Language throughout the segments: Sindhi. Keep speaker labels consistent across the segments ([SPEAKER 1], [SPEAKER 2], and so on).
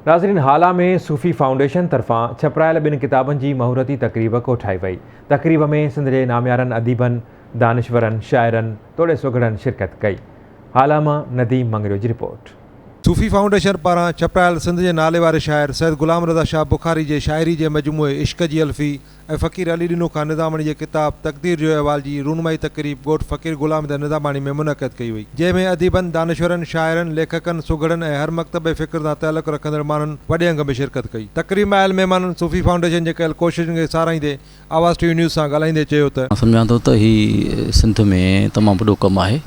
[SPEAKER 1] ناظرين هالا ۾ صوفي فائونڊيشن طرفان ڇپرايل ٻن ڪتابن جي مهورتي تقريب ڪوٺائي وئي. تقريب ۾ سنڌ جي ناميارن اديبن، دانشورن، شاعرن توڙي سگهڙن شرڪت ڪئي. هالا مان نديم مڱريو جي رپورٽ.
[SPEAKER 2] صوفي فائونڊيشن پاران ڇپرايل سنڌ جي ناليواري شاعر سيد غلام رضا شاهه بخاري جي شاعري جي مجموعي عشق جي الفي ۽ فقير علي ڏنو خان نظاماڻي جي ڪتاب تقدير جو احوال جي رونمائي تقريب ڳوٺ فقير غلام حيدر نظاماڻي ۾ منعقد ڪئي وئي، جنهن ۾ اديبن، دانشورن، شاعرن، ليکڪن، سگهڙن ۽ هر مڪتبه فڪر سان تعلق رکندڙ ماڻهن وڏي انگ ۾ شرڪت ڪئي. تقريب ۾ آيل مهمانن صوفي فائونڊيشن جي ڪيل ڪوششن کي ساراهيندي آواز ٽي وي نيوز سان ڳالهائيندي چيو ته.
[SPEAKER 3] مان سمجهان ٿو ته هي سنڌ ۾ تمام وڏو ڪم آهي.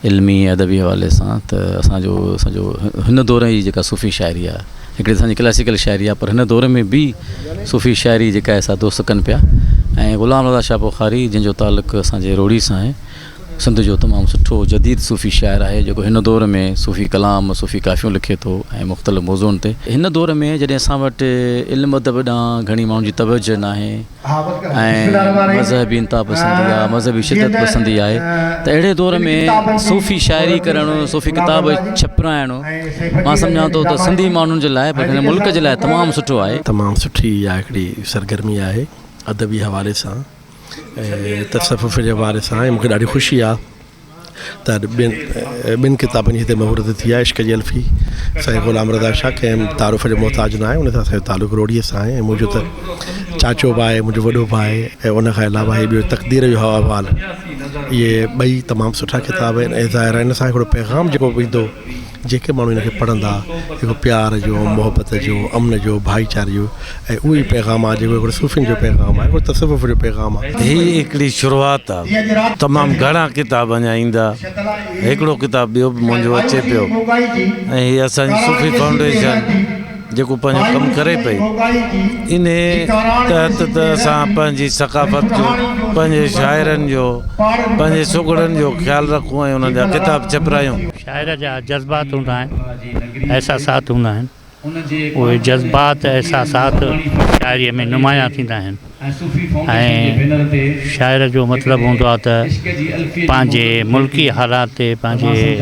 [SPEAKER 3] علمي ۽ ادبي حوالي سان ته اسان جو اسان جو هن دور جي جيڪا صوفي شاعري آهي هڪڙي اسان جي ڪلاسيڪل شاعري آهي پر هن دور ۾ به صوفي شاعري جيڪا آهي سا دوست ڪن پيا ۽ غلام رضا شاهه بخاري جنهن جو تعلق اسان جي روهڙي سان آهي سنڌ جو تمام سٺو جديد صوفي شاعر آهي جيڪو هن دور ۾ صوفي ڪلام صوفي ڪافيون لکي ٿو ۽ مختلف موضوعن تي هن دور ۾ جڏهن اسان وٽ علم ادب ڏانهن گهڻي ماڻهن جي توجه ناهي ۽ مذهبي انتها پسندي آهي مذهبي شدت پسندي آهي ته اهڙي دور ۾ صوفي شاعري ڪرڻ صوفي ڪتاب ڇپرائڻ مان سمجهان ٿو ته سنڌي ماڻهن جي لاء پر هن ملڪ جي لاء تمام سٺو آهي.
[SPEAKER 4] تمام سٺي اها هڪڙي سرگرمي آهي ادبي حوالي سان ۽ تصوف جي حوالي سان ۽ مون کي ڏاڍي خوشي آهي. ته اڄ ٻن ٻن ڪتابن جي هتي مهورت ٿي آهي عشق جي الفي سائين غلام رضا شاهه ڪنهن تعارف جو محتاج نه آهي ان سان اسان جو تعلق روهڙي سان آهي ۽ منهنجو ته چاچو به آهي منهنجو وڏو به آهي ۽ ان کان علاوه هي ٻيو تقدير جو احوال اهي ٻئي تمام سٺا ڪتاب آهن ۽ ظاهر آهي ان سان هڪڙو پيغام جيڪو ايندو جيڪي ماڻهو هن کي پڙهندا هڪ پيار جو محبت جو امن جو ڀائيچاري جو ۽ اهو ئي پيغام آهي جيڪو هڪڙو صوفين جو پيغام آهي هڪڙو تصوف جو پيغام آهي.
[SPEAKER 5] هي هڪڙي شروعات آ. تمام گهڻا ڪتاب اڃا ايندا. هڪڙو ڪتاب ٻيو به منهنجو اچي پيو ۽ هي اسان جي صوفي فائونڊيشن جيڪو پنهنجو ڪم ڪري پئي انهي تحت ته اسان پنهنجي ثقافت جو پنهنجي شاعرن جو پنهنجي سگهڙن جو خيال رکون ۽ انهن جا ڪتاب ڇپرايون.
[SPEAKER 6] شاعر جا جذبات هوندا آهن، احساسات هوندا آهن، اهي جذبات احساسات شاعريء ۾ نمايان ٿيندا آهن ۽ شاعر جو مطلب هوندو آهي ته پنهنجي ملڪي حالات تي پنهنجي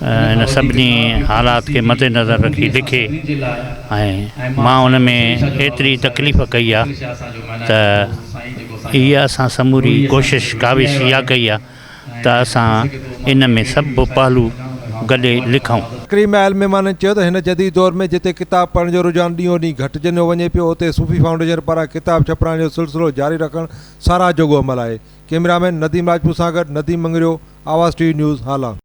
[SPEAKER 6] ان سڀني حالات کي مد نظر رکي لکي ۽ مان ان ۾ ايتري تڪليف ڪئي آهي ته اها اسان سموري ڪوشش ڪاوش اها ڪئي آهي ته اسان ان ۾ سڀ پهلو گڏي لکون.
[SPEAKER 2] تقريب ۾ آيل مهمانن چيو ته هن جديد دور ۾ جتي ڪتاب پڙهڻ جو رجحان ڏينهون ڏينهن گهٽجندو وڃي پيو اتي صوفي فائونڊيشن پاران ڪتاب ڇپرائڻ جو سلسلو جاري رکڻ ساراهه جوڳو عمل آهي. ڪئميرا مين نديم راجپوت سان گڏ Nadeem Mangrio, Awaz T V news, Hala.